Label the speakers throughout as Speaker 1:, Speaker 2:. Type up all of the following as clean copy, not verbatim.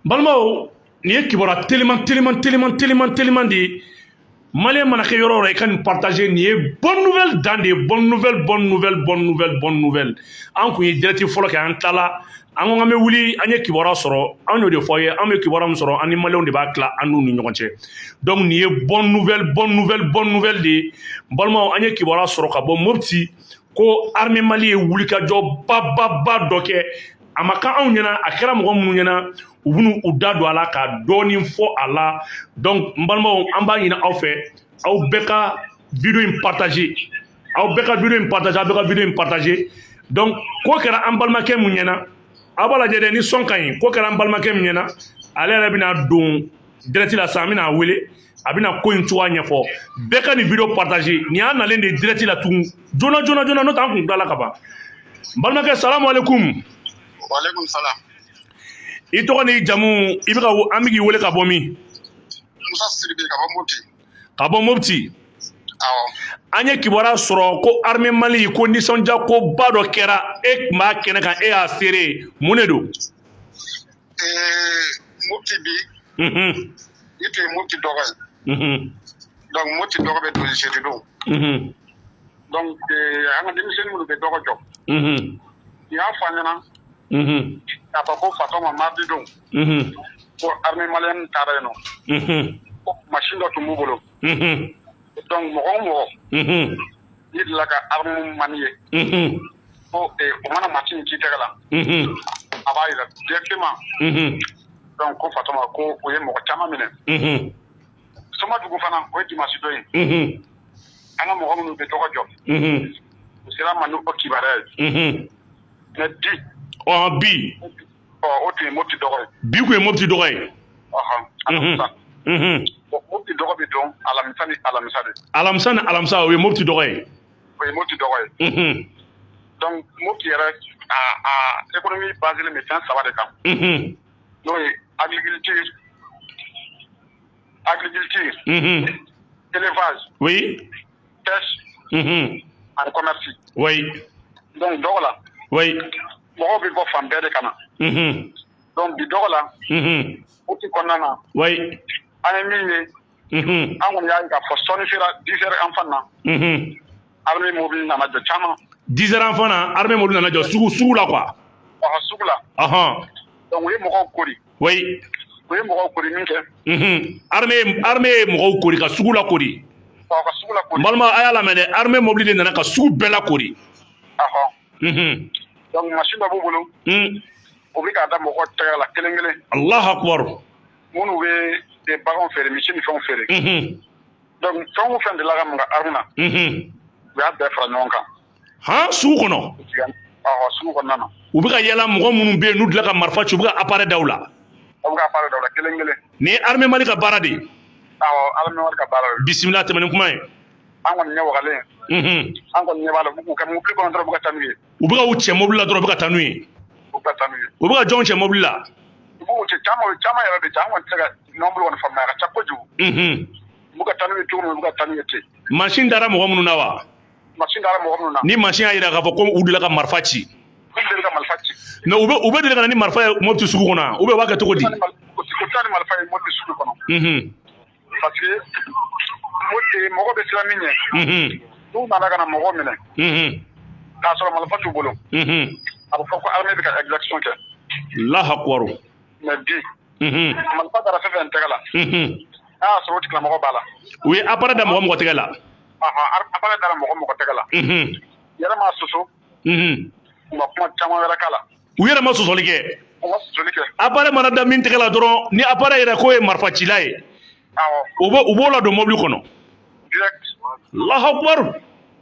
Speaker 1: Balimaw, nin ye kibaruya teliman teliman teliman teliman teliman de ye. Malien mana kɛ yɔrɔ o yɔrɔ, i ka nin partager. Nin ye bonne nouvelle dan de ye. Bonne nouvelle, bonne nouvelle, bonne nouvelle, bonne nouvelle. An kun ye direct fɔlɔ kɛ, an tilala, an ko k'an bɛ wuli. An ye kibaruya sɔrɔ, an y'o de fɔ aw ye. An bɛ kibaruya min sɔrɔ, an ni maliyɛnw de b'a tila an n'u ni ɲɔgɔn cɛ. Donc nin ye bonne nouvelle, bonne nouvelle, bonne nouvelle de ye. Balimaw, an ye kibaruya sɔrɔ ka bɔ Mopti ko armée Mali ye wulikajɔ ba ba ba dɔ kɛ. A ma kan anw ɲɛna, a kɛra mɔgɔ minnu ɲɛna, u bɛn'u u da don a la ka dɔɔnin fɔ a la. Donc n balimaw, an b'a ɲini aw fɛ, aw bɛɛ ka vidéo in partager, aw bɛɛ ka vidéo in partager, aw bɛɛ ka vidéo in partager. Donc ko kɛra an balimakɛ mun ɲɛna, aw b'a lajɛ dɛ, ni son ka ɲi. Ko kɛra an balimakɛ min ɲɛna, ale yɛrɛ bɛna don direct la sisan, an bɛna a wele, a bɛna ko in cogoya ɲɛfɔ. Bɛɛ ka nin vidéo partager. Nin y'a nalen de direct la tugun joona joona joona, n'o tɛ an kun tilala ka ban. N balimakɛ, salamu aleykum.
Speaker 2: Waaleykum salam.
Speaker 1: I tɔgɔ n'i jamu, i bɛ ka an bɛ k'i wele ka bɔ min?
Speaker 2: Musa Sidibe ka bɔ Mopti.
Speaker 1: Ka bɔ Mopti.
Speaker 2: Awɔ.
Speaker 1: An ye kibaruya sɔrɔ ko armée Mali ko nisɔndiya ko ba dɔ kɛra. E tun b'a kɛnɛ kan, e y'a seere ye. Mun de don?
Speaker 2: Mopti bi, i tun ye Mopti dɔgɔ ye. Donc Mopti dɔgɔ bɛ don jeudi don. Donc an ka denmisɛnnin minnu bɛ dɔgɔ jɔ, u y'a fɔ an ɲɛna k'a fɔ ko Fatɔma mardi don, ko armée malienne taara yen nɔ, ko machine dɔ tun b'u bolo. Donc mɔgɔ o mɔgɔ n'i delila ka arme manier, ko o mana machine k'i tɛgɛ la, a b'a yira directement. Donc ko Fatɔma ko o ye mɔgɔ caman minɛ. Somadugu fana, o ye dimanche dɔ ye. An ka mɔgɔ minnu bɛ dɔgɔ jɔ, u sera ma n'o kibaruya ye. Mais bi,
Speaker 1: Ɔhɔn, bi.
Speaker 2: Ɔ, o tun ye Mopti dɔgɔ ye.
Speaker 1: Bi kun ye Mopti dɔgɔ ye.
Speaker 2: Ɔhɔn, alamisa. Bon, Mopti dɔgɔ bɛ dɔn alamisa ni alamisa de.
Speaker 1: Alamisa ni alamisa, o ye Mopti dɔgɔ ye.
Speaker 2: O ye Mopti dɔgɔ ye. Donc Mopti yɛrɛ, a économie basée bɛ fɛn saba de kan, n'o ye agriculture, élevage, pêche ani commerce. Donc dɔgɔ la, mɔgɔw bɛ bɔ fan bɛɛ de ka na. Donc bi dɔgɔ la, Mopti kɔnɔna na, an ye min ye, an kɔni y'a ye k'a fɔ sɔɔni sera 10 heures an fan na, armée mobile nana jɔ caman.
Speaker 1: 10 heures an fana, armée mobile nana jɔ sugu la quoi.
Speaker 2: Ɔhɔ, sugu la. Donc u ye mɔgɔw kori. U ye mɔgɔw kori min kɛ,
Speaker 1: Armée ye mɔgɔw kori ka sugu la kori.
Speaker 2: Ɔ, ka sugu la kori.
Speaker 1: N balima, a y'a lamɛn dɛ, armée mobile de nana ka sugu bɛɛ la kori.
Speaker 2: Ɔhɔ. Donc machine dɔ b'u bolo, u bɛ k'a da mɔgɔw tɛgɛ la kelen kelen.
Speaker 1: Allahu akbar.
Speaker 2: Minnu bɛ baganw feere, misi ni fɛnw feere. Donc fɛn o fɛn delila ka maga arme na, u y'a bɛɛ fara ɲɔgɔn kan.
Speaker 1: Han, sugu kɔnɔ?
Speaker 2: Ɔhɔ, sugu kɔnɔna na.
Speaker 1: U bɛ ka yala, mɔgɔ minnu bɛ yen n'u delila ka marifa ci, u bɛ ka appareil da u la.
Speaker 2: U bɛ ka appareil da u la kelen kelen.
Speaker 1: Nin ye armée Mali ka baara de ye.
Speaker 2: Awɔ, armée Mali ka baara de.
Speaker 1: Bisimila, tɛmɛ ni kuma ye.
Speaker 2: An kɔni ɲɛ wagalen, an kɔni ɲɛ b'a la, u bɛ k'u kɛ mobili kɔnɔ dɔrɔn, u bɛ ka taa n'u ye.
Speaker 1: U bɛ ka u cɛ mobili la dɔrɔn, u bɛ ka taa n'u ye.
Speaker 2: U bɛ ka taa n'u ye.
Speaker 1: U bɛ ka jɔn cɛ mobili la?
Speaker 2: U b'u cɛ caman caman yɛrɛ de cɛ. An kɔni tɛ se ka nombre kɔni faamuya, a ka ca kojugu. U bɛ ka taa n'u ye cogo min, u bɛ ka taa n'u ye ten.
Speaker 1: Mansin dara mɔgɔ minnu na wa?
Speaker 2: Mansin dara mɔgɔ minnu na.
Speaker 1: Ni mansin y'a jira k'a fɔ ko u delila ka marifa ci.
Speaker 2: U delila ka marifa ci.
Speaker 1: Mais u bɛ deli ka na ni marifa ye Mopti sugu kɔnɔ wa? Ou bien u b'a kɛ cogo di?
Speaker 2: U tɛ taa ni marifa ye Mopti sugu kɔnɔ. Parce que Mopti mɔgɔ bɛ siran min ɲɛ, n'u nana ka na mɔgɔ minɛ k'a sɔrɔ marifa t'u bolo, a bɛ fɔ ko armée bɛ ka exaction kɛ.
Speaker 1: Allahu akbar.
Speaker 2: Mais bi, marifa dara fɛn fɛn tɛgɛ la, n'a y'a sɔrɔ o tigilamɔgɔ b'a la.
Speaker 1: U ye appareil da mɔgɔ mɔgɔ tɛgɛ la.
Speaker 2: Ɔhɔn, appareil dara mɔgɔ mɔgɔ tɛgɛ la. Yɛrɛ m'a soso. U ma kuma caman wɛrɛ k'a la.
Speaker 1: U yɛrɛ ma sɔsɔli kɛ.
Speaker 2: U ma sɔsɔli kɛ.
Speaker 1: Appareil mana da min tɛgɛ la dɔrɔn, ni appareil yɛrɛ k'o ye marifacila ye,
Speaker 2: Awɔ.
Speaker 1: u b'o ladon mobili kɔnɔ.
Speaker 2: Direct.
Speaker 1: Allahu akbar.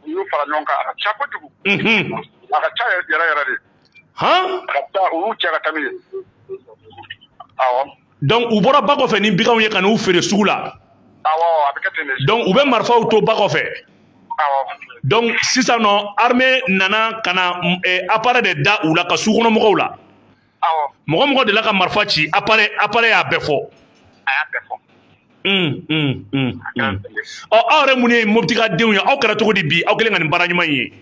Speaker 2: U y'u fara ɲɔgɔn kan, a ka ca kojugu. A ka ca yɛrɛ yɛrɛ de.
Speaker 1: Han?
Speaker 2: A ka ca, u y'u cɛ ka taa n'u ye, awɔ.
Speaker 1: Donc u bɔra ba kɔfɛ ni baganw ye ka n'u feere sugu la.
Speaker 2: Awɔ, a bɛ kɛ ten de.
Speaker 1: Donc u bɛ marifaw to ba kɔfɛ.
Speaker 2: Awɔ.
Speaker 1: Donc sisan nɔ, armée nana ka na appareil de da u la ka sugukɔnɔmɔgɔw la.
Speaker 2: Awɔ.
Speaker 1: Mɔgɔ mɔgɔ delila ka marifa ci, appareil y'a bɛɛ fɔ.
Speaker 2: A y'a bɛɛ fɔ. A kɛra ten de.
Speaker 1: Ɔ, aw yɛrɛ mun ye Mopti ka denw ye, aw kɛra cogo di bi, aw kɛlen ka nin baara ɲuman in ye?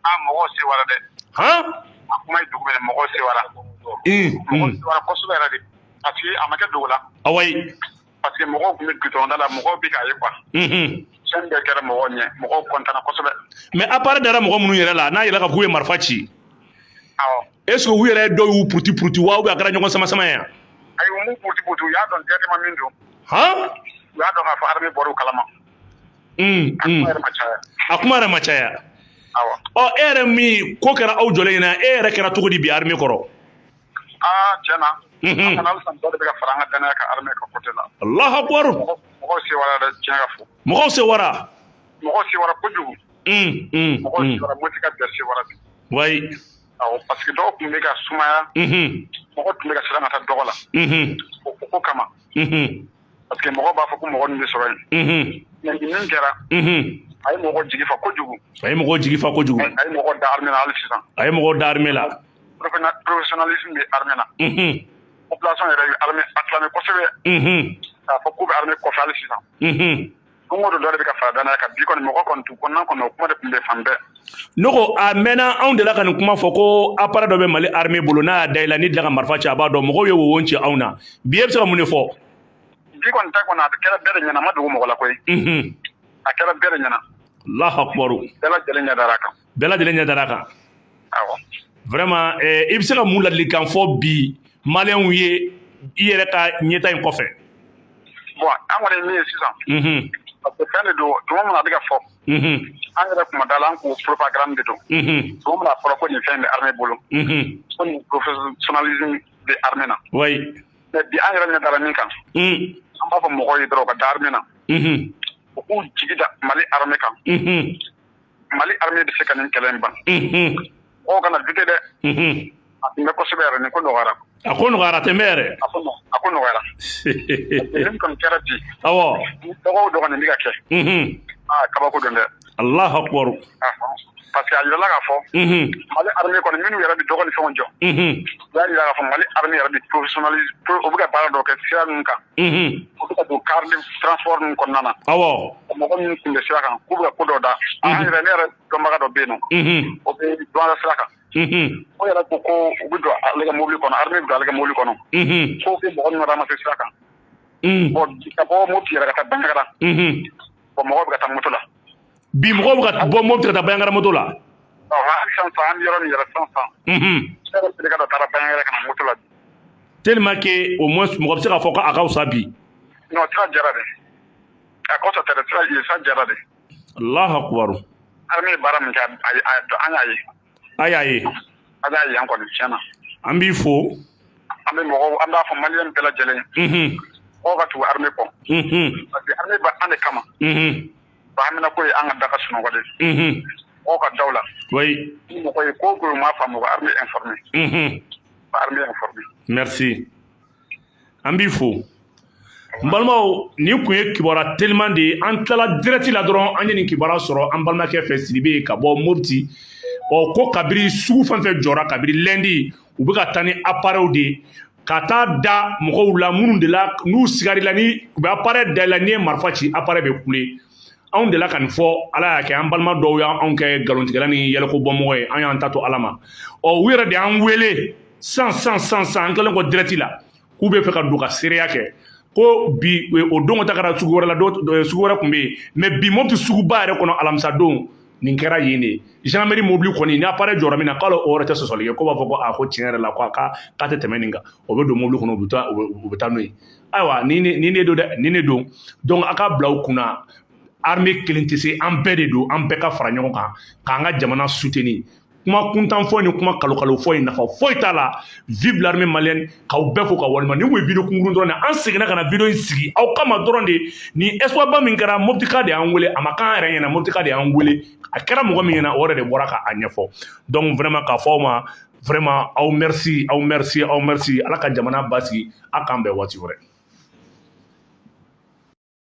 Speaker 2: A mɔgɔw sewara dɛ.
Speaker 1: Han?
Speaker 2: A kuma ye dugu minɛ, mɔgɔw sewara. Mɔgɔw sewara kosɛbɛ yɛrɛ de, parce que a ma kɛ dogo la.
Speaker 1: Awayi.
Speaker 2: Parce que mɔgɔw tun bɛ goudron da la, mɔgɔw bɛ k'a ye quoi. Fɛn bɛɛ kɛra mɔgɔw ɲɛ, mɔgɔw kɔntana kosɛbɛ.
Speaker 1: Mais appareil dara mɔgɔ minnu yɛrɛ la, n'a yɛrɛ ka k'u ye marifa ci,
Speaker 2: Awɔ.
Speaker 1: est ce que u yɛrɛ dɔw y'u puruti puruti wa, ou bien a kɛra ɲɔgɔn sama sama ye?
Speaker 2: Ayi, u m'u puruti puruti, u y'a dɔn directement min don.
Speaker 1: Han?
Speaker 2: U y'a dɔn k'a fɔ armée bɔra u kalama. A kuma yɛrɛ ma caya.
Speaker 1: A kuma yɛrɛ ma caya.
Speaker 2: Awɔ.
Speaker 1: Ɔ, e yɛrɛ min ko kɛra aw jɔlen ɲɛna, e yɛrɛ kɛra cogo di bi armée kɔrɔ?
Speaker 2: Aa, tiɲɛ na, an kana halisa dɔ de bɛ ka fara an ka danaya kan armée ka côté la.
Speaker 1: Allahu akbar.
Speaker 2: Mɔgɔw sewara dɛ, tiɲɛ ka fɔ.
Speaker 1: Mɔgɔw sewara.
Speaker 2: Mɔgɔw sewara kojugu. Mɔgɔw sewara, Mopti ka bɛɛ sewara bi. Awɔ, parce que dɔw tun bɛ ka sumaya. Mɔgɔ tun bɛ ka siran ka taa dɔgɔ la. O ko kama. Parce que mɔgɔw b'a fɔ ko mɔgɔ nin bɛ sɔrɔ yen. Mais min kɛra, a ye mɔgɔ jigi fa kojugu.
Speaker 1: A ye mɔgɔw jigi fa kojugu.
Speaker 2: A ye mɔgɔ da armée la hali sisan.
Speaker 1: A ye mɔgɔw da armée la.
Speaker 2: Professionnalisme bɛ armée na. Population yɛrɛ ye armée acclamé kosɛbɛ. K'a fɔ k'u bɛ armée kɔfɛ hali sisan. Don o don, dɔ de bɛ ka fara danaya kan bi kɔni, mɔgɔ kɔni tu kɔnɔna kɔnɔ, o kuma de tun bɛ fan bɛɛ.
Speaker 1: Ne ko a mɛnna, anw delila ka nin kuma fɔ ko appareil dɔ bɛ Mali armée bolo, n'a y'a da i la, n'i delila ka marifa ci, a b'a dɔn. Mɔgɔw ye wowon ci anw na bi, e bɛ se ka mun de fɔ?
Speaker 2: Bi kɔni ta kɔni, a kɛra bɛɛ de ɲɛna, a ma dogo mɔgɔ la koyi. A kɛra bɛɛ de ɲɛna.
Speaker 1: Allahu akbar.
Speaker 2: Bɛɛ lajɛlen ɲɛ dara a kan.
Speaker 1: Bɛɛ lajɛlen ɲɛ dara a kan.
Speaker 2: Awɔ.
Speaker 1: Vraiment, i bɛ se ka mun ladilikan fɔ bi maliyɛnw ye i yɛrɛ ka ɲɛta in kɔfɛ?
Speaker 2: Bon, an kɔni ye min ye sisan, parce que fɛn de don, tuma min na a bɛ ka fɔ, an yɛrɛ kuma da la, an k'o propagande de don. Tuma min na a fɔra ko nin fɛn bɛ armée bolo, ko nin professionnalisme bɛ armée na, mais bi an yɛrɛ ɲɛ dara min kan, an b'a fɔ mɔgɔw ye dɔrɔn u ka da armée na, u k'u jigi da Mali armée kan. Mali armée bɛ se ka nin kɛlɛ in ban. Mɔgɔw kana douter dɛ. A tun bɛ kosɛbɛ yɛrɛ, nin ko nɔgɔyara.
Speaker 1: A ko nɔgɔyara tɛ mɛ yɛrɛ.
Speaker 2: A ko nɔgɔyara. Min kɔni kɛra bi, dɔgɔ o dɔgɔ nin bɛ ka kɛ, aa, kabako don dɛ.
Speaker 1: Allahu akbar.
Speaker 2: Parce que a yirala k'a fɔ Mali armée kɔni, minnu yɛrɛ bɛ dɔgɔ ni fɛnw jɔ, u y'a yira k'a fɔ Mali armée yɛrɛ bɛ professionnalisme, u bɛ ka baara dɔ kɛ sira ninnu kan. U bɛ ka don car de transport ninnu kɔnɔna na. Mɔgɔ minnu tun bɛ sira kan, k'u bɛ ka ko dɔ da an yɛrɛ, ne yɛrɛ dɔnbaga dɔ bɛ yen nɔ, o bɛ douane sira kan. O yɛrɛ ko ko u bɛ don ale ka mobili kɔnɔ, armée bɛ don ale ka mobili kɔnɔ, k'o bɛ mɔgɔ minnu ramasser sira kan. Bon, ka bɔ Mopti yɛrɛ ka taa Bandiagara, bon, mɔgɔw bɛ ka taa moto la.
Speaker 1: Bi mɔgɔw bɛ ka bɔ Mopti ka taa Bandiagara moto la.
Speaker 2: Ɔ, hali sisan sisan, an bɛ yɔrɔ min yɛrɛ sisan sisan, ne yɛrɛ terikɛ dɔ taara Bandiagara ka na moto la bi.
Speaker 1: Tellement que au moins mɔgɔ bɛ se k'a fɔ ko a ka fisa bi.
Speaker 2: Non, sira jɛra de, a kɔsɔ tɛ dɛ, sira yen, sira jɛra de.
Speaker 1: Allahu akbar.
Speaker 2: Armée ye baara min kɛ, an y'a ye.
Speaker 1: A y'a ye.
Speaker 2: An y'a ye, an kɔni, tiɲɛ na.
Speaker 1: An b'i fo.
Speaker 2: An bɛ mɔgɔw, an b'a fɔ maliyɛn bɛɛ lajɛlen, mɔgɔw ka tugu armée kɔ, parce que armée bɛ an de kama. Ba hamina ko ye an ka da ka sunɔgɔ de, mɔgɔw ka daw la. Ni mɔgɔ ye ko o ko u m'a faamu, ka armée informer, ka armée informer.
Speaker 1: Merci, an b'i fo. N balimaw, nin kun ye kibaruya teliman de ye. An tilala direct la dɔrɔn, an ye nin kibaruya sɔrɔ an balimakɛ fɛ, Sidibe, ka bɔ Mopti. Ɔ, ko kabiri sugu fɛn fɛn jɔra kabiri lundi, u bɛ ka taa ni appareil de ye ka taa da mɔgɔw la minnu de la n'u sigarila, ni u bɛ appareil da i la, n'i ye marifa ci, appareil bɛ kule. Anw delila ka nin fɔ, Ala y'a kɛ an balima dɔw y'anw kɛ nkalontigɛla ni yɛlɛko bɔmɔgɔ ye, an y'an ta to Ala ma. Ɔ, u yɛrɛ de y'an wele san san san san, an kɛlen kɔ direct la, k'u bɛ fɛ ka don ka seereya kɛ ko bi o don ta kɛra sugu wɛrɛ la, sugu wɛrɛ tun bɛ yen. Mais bi, Mopti suguba yɛrɛ kɔnɔ, alamisa don, nin kɛra yen de. Gendarmerie mobili kɔni, ni appareil jɔra min na, k'ale o yɛrɛ tɛ sɔsɔli kɛ, ko b'a fɔ ko a ko tiɲɛ yɛrɛ la, ko a ka k'a tɛ tɛmɛ nin kan, o bɛ don mobili kɔnɔ, u bɛ taa n'o ye. Ayiwa, nin ne don dɛ, nin ne don. Donc a ka bila u kunna, armée kelen tɛ se, an bɛɛ de don, an bɛɛ ka fara ɲɔgɔn kan k'an ka jamana soutenir. Kuma kuntan fɔ ni kuma kalokalo fɔ in, nafa foyi t'a la. Vive l'armée malienne! K'aw bɛɛ fo ka walima. Nin kun ye vidéo kunkurun dɔrɔn de. An seginna ka na vidéo in sigi aw kama dɔrɔn de. Ni espoir ba min kɛra, Moptika de y'an wele. A ma k'an yɛrɛ ɲɛna, Moptika de y'an wele. A kɛra mɔgɔ min ɲɛna, o yɛrɛ de bɔra k'a ɲɛfɔ. Donc vraiment, k'a fɔ aw ma vraiment, aw merci, aw merci, aw merci. Ala ka jamana basigi. A k'an bɛn waati wɛrɛ.